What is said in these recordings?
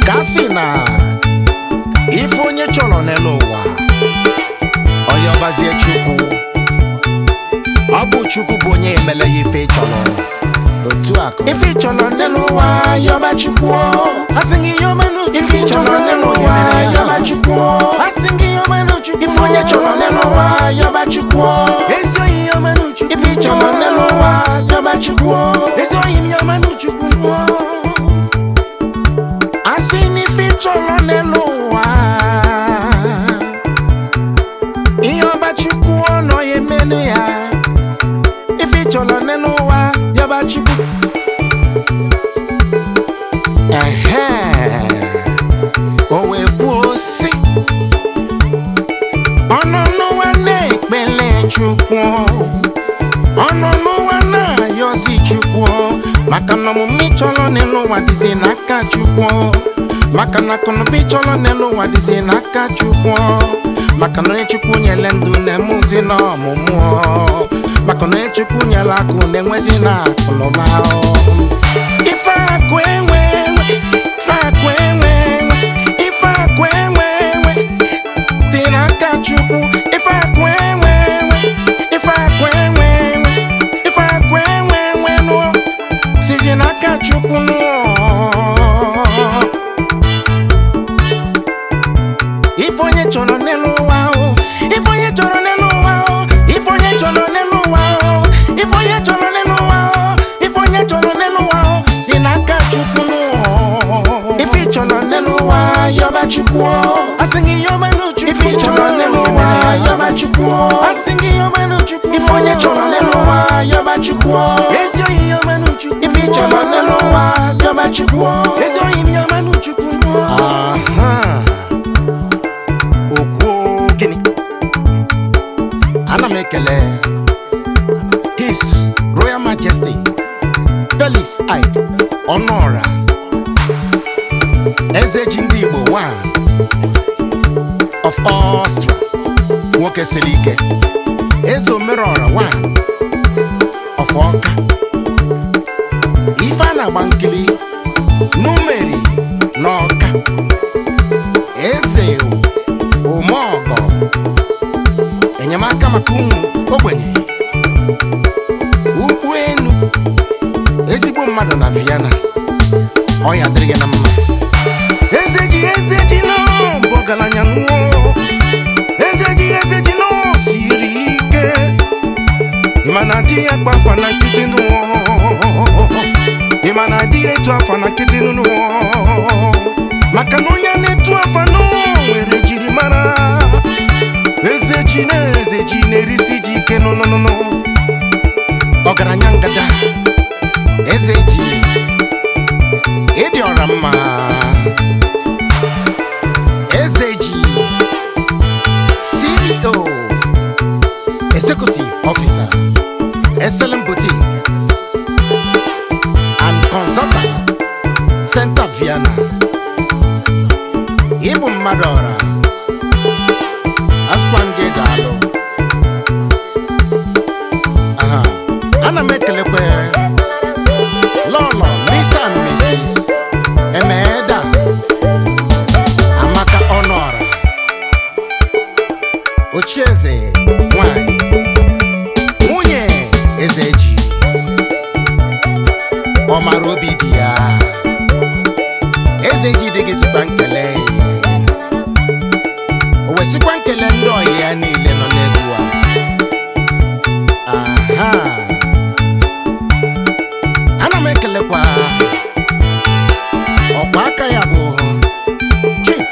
Ka a sị na ife onye chọrọ n'elu ụwa, ọyọbazie Chukwu. Ọ bụ Chukwu bụ onye emele ya ife ị chọrọ. Otu a ka Ife ị chọrọ n'elu ụwa, yọba Chukwu. Asị gị yọba n'Chukwu. Ife ị chọrọ n'elu ụwa, yọba Chukwu. Asị gị yọba n'Chukwu. Ife onye chọrọ n'elu ụwa, yọba Chukwu. Ezi oyi, yọba n'Chukwu. Ife ị chọrọ n'elu ụwa, yọba Chukwu. Ezi oyi m, yọba n'Chukwu nụọ. Asị n'ife ị chọrọ n'elu ụwa, ihe ọba Chukwu ọ nọ ya emenu ya. Ife ị chọrọ n'elu ụwa, yọba Chukwu. Ehe, o wee kwuo sị, Ọnụ n'ụwa na-ekpele Chukwu, ọnụ n'ụwa na-ayọzi Chukwu, maka na ọmụmụ ịchọrọ n'elu ụwa dịzi n'aka Chukwu, maka na akụnụba ịchọrọ n'elu ụwa dịzi n'aka Chukwu, maka na onye Chukwu nyere ndụ na-emụzi na ọmụmụ, maka na onye Chukwu nyere akụ na-enwezi na akụnụba. Ife akụ enwe enwe, ife akụ enwe enwe, ife akụ enwe enwe dị n'aka Chukwu. Ife akụ enwe enwe, ife akụ enwe enwe, ife akụ enwe enwe nụọ sizi n'aka Chukwu nụọ. Ife onye chọrọ n'elu ụwa o, ife onye chọrọ n'elu ụwa o, ife onye chọrọ n'elu ụwa o, ife onye chọrọ n'elu ụwa o, ife onye chọrọ n'elu ụwa o dị n'aka Chukwu nụọ. Ife ị chọrọ n'elu ụwa, yọba Chukwu. Asị gị yọba n'Chukwu. Ife ị chọrọ n'elu ụwa, yọba Chukwu. Asị gị yọba n'Chukwu. Ife onye chọrọ n'elu ụwa, yọba Chukwu. Ezi oyi, yọba n'Chukwu. Ife ị chọrọ n'elu ụwa, yọba Chukwu. Ezi oyi m, yọba n'Chukwu nụọ. Aha. Okwu gịnị? Ana m ekele His Royal Majesty Felix Ike Ọnụọra, eze ji ndị Igbo one of Austria, nwoke siri ike, eze omerọra one of Ọka, ife a na-agba nkili n'umeri n'Ọka, eze omeọgọ, enyemaka maka ụmụ ogbenye, ugwu enu, ezigbo mmadụ na Vienna. Ọ ya dịrị gị na mma. Eze ji, eze ji nọ bụ ọgaranya nụọ. Eze ji, eze ji nọ siri ike. Ịma na di ya gbafa na nkịtị nụọ. Ịma na di ya etu afa na nkịtị nụọ. Maka na onye na-etu afa nụ nwere jiri mara. Eze ji na eze ji na-erisi ji ike nụnụnụnụ. Ọgaranya ngada, eze ji, ịdị ọra mma. Eze ji, CEO, Executive Officer, Excellent Boutique and Consultant Center, Vienna. Ịbụ mmadụ ọra, asịkwa m gị daalụ. Aha, ana m ekelekwe Lọlọ Mr and Mrs Emeda Amaka Ọnụọra, Ochieze nwanyị, nwunye eze ji, ọ mara obi dị ya. Eze ji dị gị zikwa nkele, o wesikwa nkele ndị ọyị ya niile nọ n'egwu a. Aha, ana m ekelekwa ọkwa aka ya bụ Chief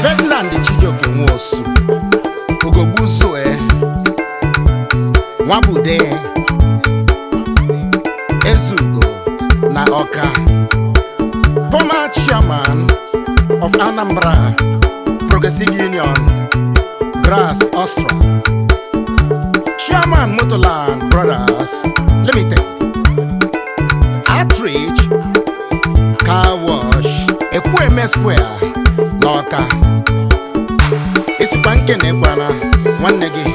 Ferdinand Chijioke Nwosu, Ugogbuzue Nwabude Ezugo na Ọka, former chairman of Anambra Progressive Union, Graz, Austria, chairman, Motorland Brothers Limited, Outreach Car Wash, Ekwueme Square n'Ọka. Esikwa nkene gwara nwanne gị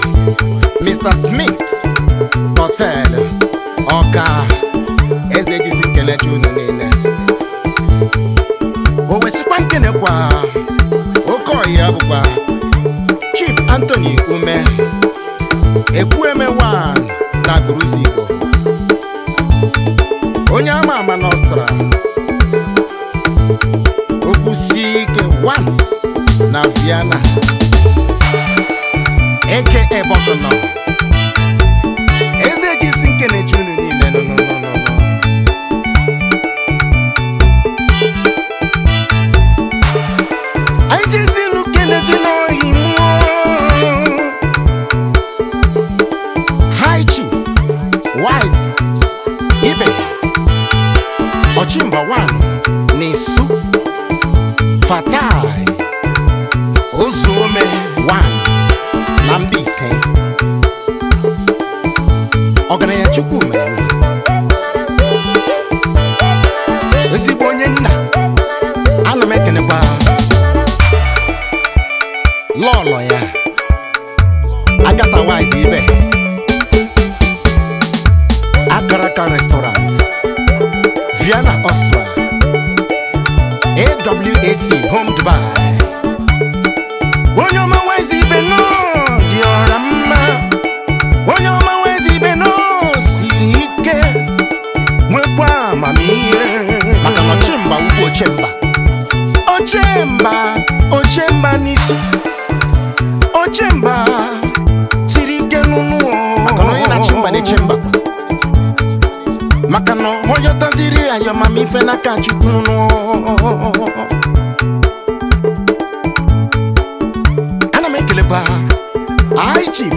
Mr. Smith, Hotel Ọka. Eze jisi nkelechi unu niile. na Agụrụzi Igbo, onye ama ama n'Ọstra, okwu sie ike 1 na Vienna, aka Bọkụnọ. Eze jisi nke na-eche unu niile. Nọ nọ nọ nọ nọ. Anyị jezilu kelezi n'oyi mụọ High Chief Wise Ibe Ọchịmba 1 na-esu Fatai Ozuome 1 na Mbaise. Ọgaranya Chukwu mere m ezigbo onye nna. Ana m ekenekwa lọlọ ya, Agatha Wise Ibe, Akaraka Restaurant, Vienna, Austria, AWAC Home Dubai. Onye ọma Wise Ibe nọ dị ọra mma. Onye ọma Wise Ibe nọ siri ike, nwekwa amamihe, maka na Ochimba ugwu Ochemba, Ochemba, Ochemba n'isi Ochemba siri ike n'ụnụ. Maka na onye na-achị mba na-eche mba, maka na onye taziri ayọmamife n'aka Chukwu nụ. Ana m ekelekwa High Chief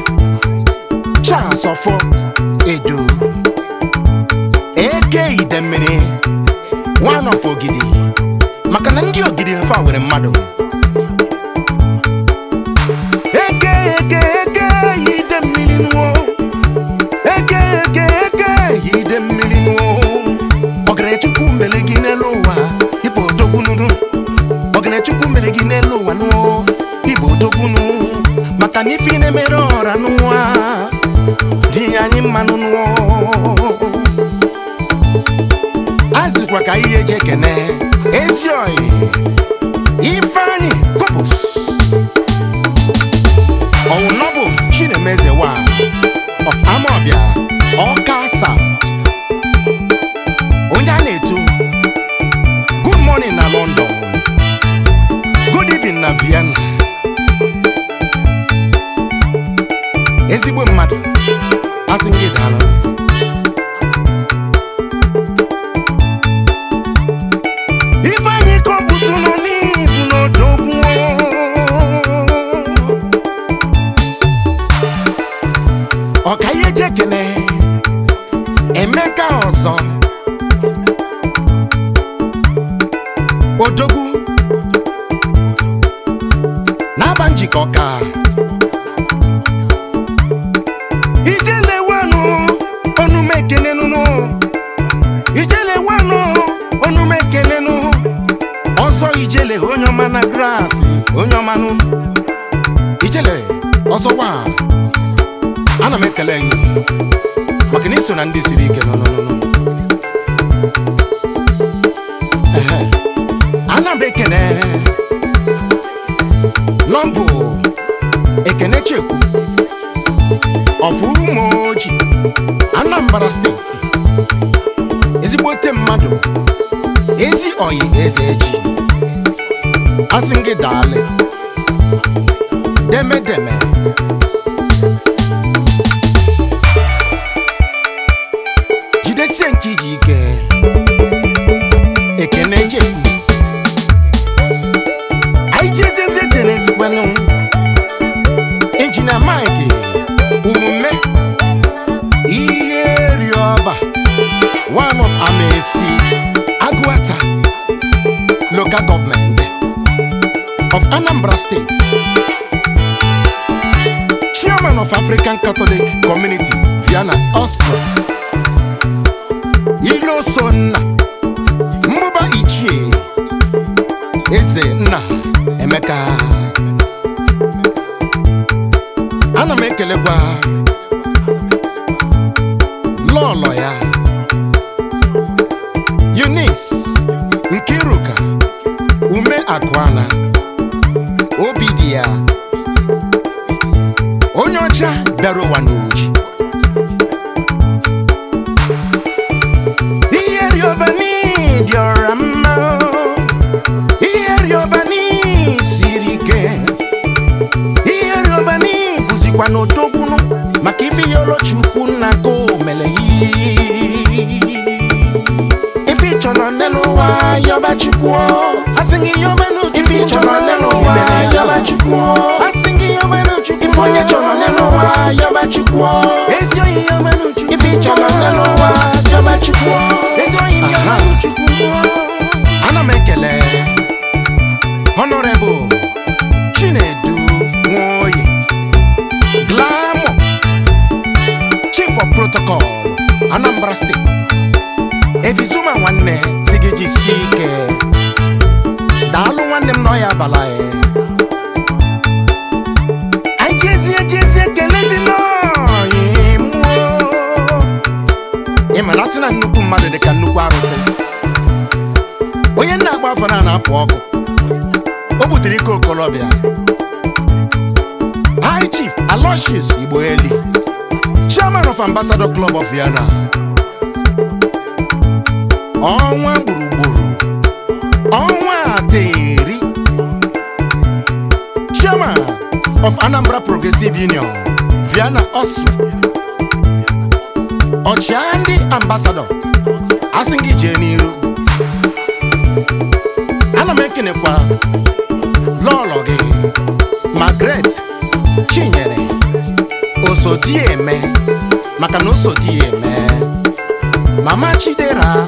Charles Ọfọ Edo, eke Idemmiri one of Ogidi, maka na ndị Ogidi fa nwere mmadụ. Eke eke eke Idemmiri nuo, eke eke eke Idemmiri nuo. Ọgaranya Chukwu mere gị n'elu ụwa, ịbụ odogwu nunu. Ọgaranya Chukwu mere gị n'elu ụwa nuo, ịbụ odogwu nu, maka na ife ị na-emere ọra n'ụwa dị anyị mmanụ nuo. Azịkwa ka ihe eji ekene ezi oyi Ifeanyi Kopus Ọwụnọbụ Chinemeze wa of Amobia, Ọka South, onye a na-etu good morning na London, good evening na Vienna. Ezigbo mmadụ, asị gị daalụ. Ifeanyi Kopus nọ n'ibu n'odogwu. Ọka ihe eji ekene Emeka ọzọ, odogwu na-aba njikọ ka ijelewanụ onume ekenenụ, ijelewanụ onume ekenenụ ọzọ, ijele onye ọma na grasị, onye ọma nụ ijele ọzọ wa. Ana m ekele gị maka na iso na ndị siri ike. Nọ nọ nọ nọ. Ehe. Ana m ekene nọmbụ Ekene Chekwu of Umuoji, Anambra Steeti, ezigbote mmadụ, ezi oyi eze eji asị gị daalị demedeme. Jidesie nke iji ike, Ekene Chekwu. Anyị jezie ejenezikwanụ Injinia Mike Ume ihe rịọba one of Amesi Aguata Local Government of Anambra State, Chairman of African Catholic Community, Vienna, Austria. Ilosonna Mbuba Ichie Eze Nna Emeka. Ana m ekelekwa lọlọ ya, Eunice Nkiruka Ume Akụana, obi dị ya onye ọcha bịara ụwa n'oji. Chukwu, asị gị yọbanụ Chukwu. Ife ị chọrọ n'elu ụwa, yọba Chukwu, asị gị yọbanụ Chukwu. Ife onye chọrọ n'elu ụwa, yọba Chukwu, ezi oyi yọbanụ Chukwu. Ife ị chọrọ n'elu ụwa, yọba Chukwu, ezi oyi yọbanụ Chukwu. Ana m ekele Honorable Chinedu Nwoye Glamour, Chief of Protocol, Anambra State. Evizuma nwanne si gị jisie ike. Daalụ nwanne m nọ ya abala ya. Anyị jezie jezie kelezi n'ọyị mụọ. Ị ma na asị na nnukwu mmadụ dị ka nnukwu arụsị. Onye na-agba afọ na na-apụ ọkụ. O butere ike okolobịa. High Chief Aloysius Igboeli, Chairman of Ambassador Club of Vienna. Ọnwa gburugburu, ọnwa ateri, Chairman of Anambra Progressive Union, Vienna, Austria. Ọchịagha ndị ambassador, asị gị jee n'iru. Ana m ekenekwa lọlọ gị, Margaret Chinyere Osodieme, maka na Osodieme, Mama Chidera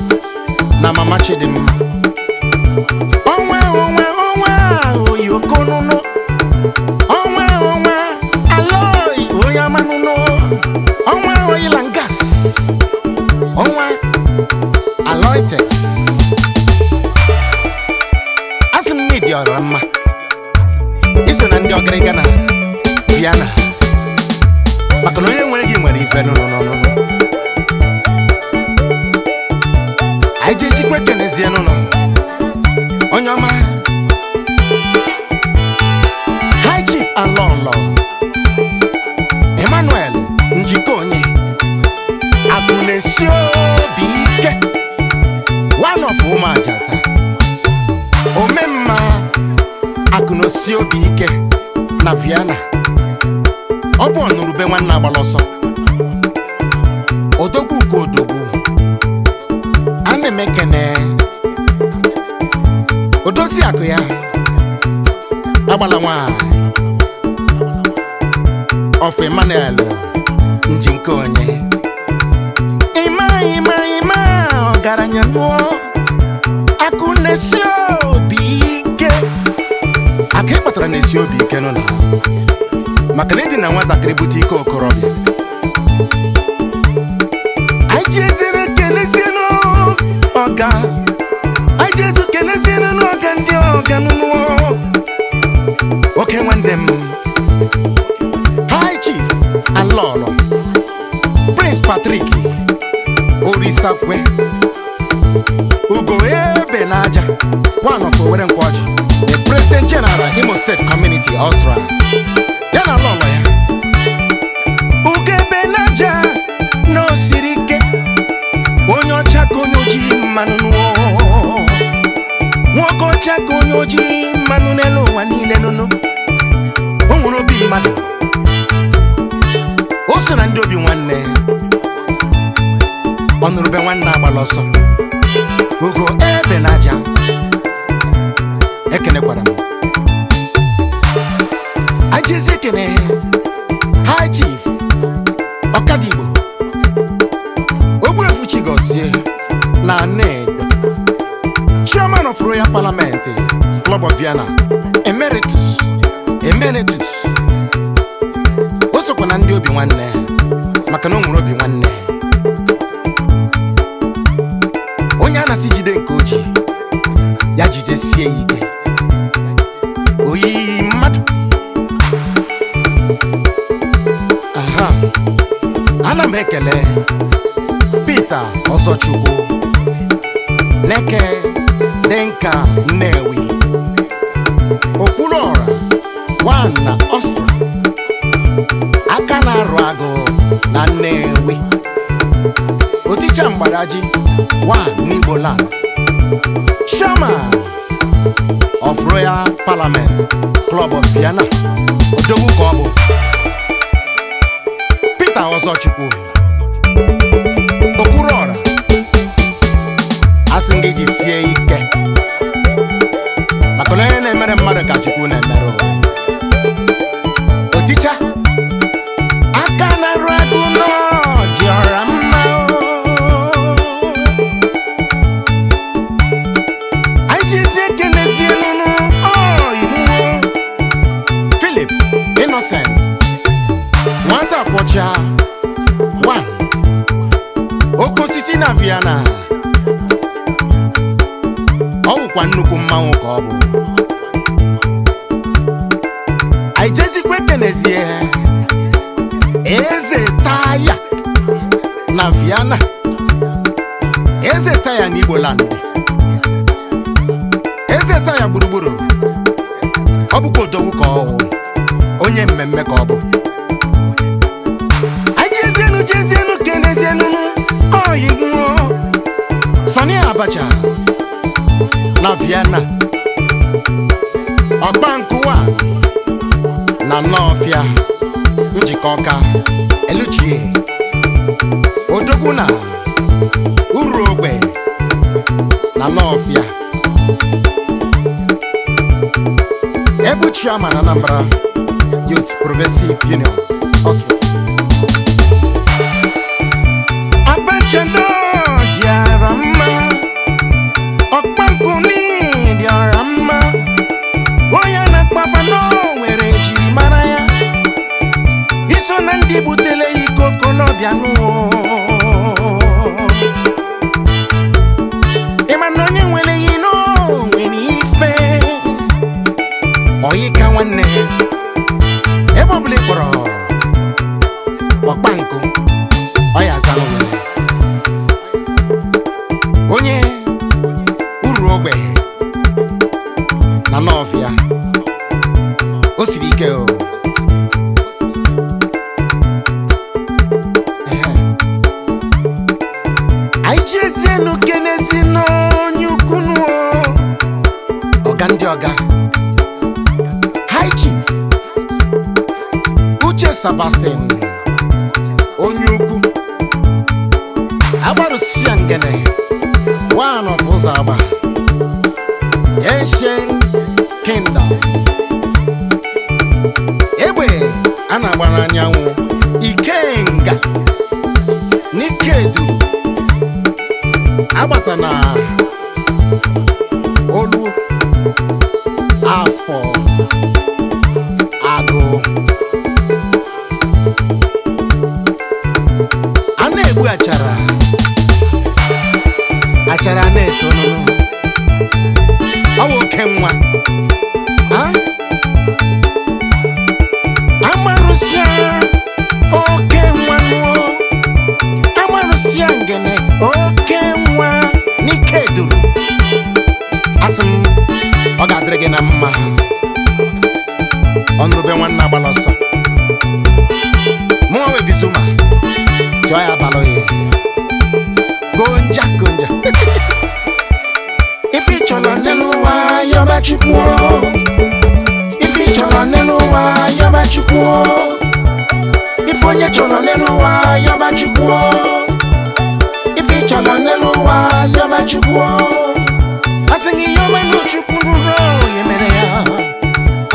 na Mama Chidimma. Ọnwa ọnwa ọnwa oyokonụnụ, ọnwa ọnwa aloi onye amanụnụ, ọnwa oil and gas, ọnwa aloitex. Asị m na ịdị ọra mma, iso na ndị ọgịrịga na Vienna, maka na onye nwere gị nwere ife nụnụnụnụ. Anyị jezikwa ekenezie nụnụ onye ọma, High Chief Alọlọ Emmanuel Njike Onye Akụ na-esi obi ike, one of Ụmụajata, omemma akụ na-esi obi ike na Vienna. Ọ bụ ọnụrụbe nwanne agbala ọsọ, odogwu uko odogwu. A na-eme kene odozi akụ ya agbala nwanyị of Emmanuel Njike Onye. Ịma ịma ịma ọgaranya nụọ, akụ na-esi obi ike. Akụ ị kpatara na-esi obi ike nụ na maka na ịdị na nwatakịrị bute ike okorobịa. Anyị jeziri kelezienụ ọga, anyị jezu kelezienụ n'ọga ndị ọga nụnụọ. Oke nwanne m, High Chief Alọlọ Prince Patrick Orisakwe Ugo Ebe n'aja, one of Owerri Nkwoji, the President General, Imo State Community, Austria. Ya na lọlọ ya Ugo Ebe n'aja na o siri ike, onye ọcha ka onye ojii mmanụ nụọ, nwoke ọcha ka onye ojii mmanụ n'elu ụwa niile nụnụ. O nwere obi mmadụ, o so na ndị obi nwanne. Ọnụrụbe nwanne agbala ọsọ. Ugo Ebe n'aja, ekenekwara m. Ajiezi ekene High Chief Ọkadigbo Ogbuefu Chigozie na Anedo, Chairman of Royal Parliament Club of Vienna Emeritus. Emeritus, o sokwa na ndị obi nwanne, maka na o nwere obi nwanne. Onye a na-asị jide nke oji ya jidesie ya ike, oyiyi mmadụ. Aha, ana m ekele Peter Ọzọchukwu Neke Denka Nnewi Okwuluọra one na Ọstra, aka na-arụ agụ na Nnewi, Oticha Mgbadaji one n'Igbo land, Chairman of Royal Parliament Club of Vienna. Odogwu ka ọ bụ. Peter Ọzọchukwu Okwuluọra, asị ndị ji sie ike. na Vienna. Ọ wụkwa nnukwu mmanwụ ka ọ bụ. Anyị jezikwa ekenezie Eze Taya na Vienna, Eze Taya na Igboland, Eze Taya gburugburu. Ọ bụkwa odogwu ka ọ wụ, onye mmemme ka ọ bụ. Anyị jezienu jezienu kenezienu oyi nwụọ. Sani Abacha na Vienna, Ọkpa Nkụwa na Nnọọfịa, Njikọ Ọka Eluchie, Odogwu na Uru Ogbe na Nnọọfịa, Ebu Chairman Anambra Youth Progressive Union, Austria. Abacha dịara mma, ọkpankụ dịara mma, onye na-akpafa n'o nwere njirimara ya, iso na ndị butere iko okolobịa nụọ. Ịma na onye nwere ihe n'o nwere ife. Ọyịka nwanne, ebe ọbụla ị kpọrọ ọkpankụ, ọ ya aza nwere onye uru ogbe na Nọọfịa. O siri ike o. Ehe. Anyị jezienu kenezi n'onye ukwu nụọ. Ọga ndị ọga, High Chief Uche Sebastian, onye ukwu agbarụsịa ngene one of ụzọ agba Ancient Kingdom, egbe a na-agba n'anyanwụ, Ikenga n'ike duru agbata na olu afọ agụ a na-egbu achara, achara na-eto nụnụ. Ọ bụ oke nwa. Ha? Amarụsịa oke nwa nụọ, amarụsịa ngene oke nwa n'ike duru. Asị m ọ ga-adịrị gị na mma. Ọnụrụbe nwanne agbala ọsọ. Mụnwa nwe Vizuma tụọ ya abalị oyi konja konja. Ife ị chọrọ n'elu ụwa, yọba Chukwu o. Ife ị chọrọ n'elu ụwa, yọba Chukwu o. Ife onye chọrọ n'elu ụwa, yọba Chukwu o. Ife ị chọrọ n'elu ụwa, yọba Chukwu o. Asị gị yọbanụ Chukwu nụrụ onye mere ya.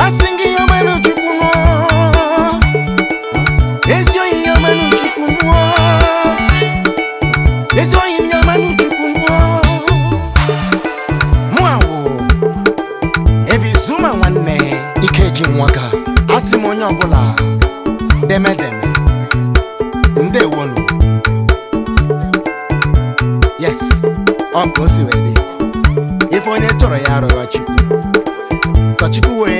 Asị gị yọbanụ Chukwu nụọ. Ezi oyi, yọbanụ Chukwu nụọ. Ezi oyi m, yọbanụ Chukwu nụọ. Mụ awụ Evizuma nwanne Ikeji nwaka. Asị m onye ọbụla demedeme ndewonu. Yes, ọ ka o si wee dị. Ife onye chọrọ ya arụghọ Chukwu, ka Chukwu wee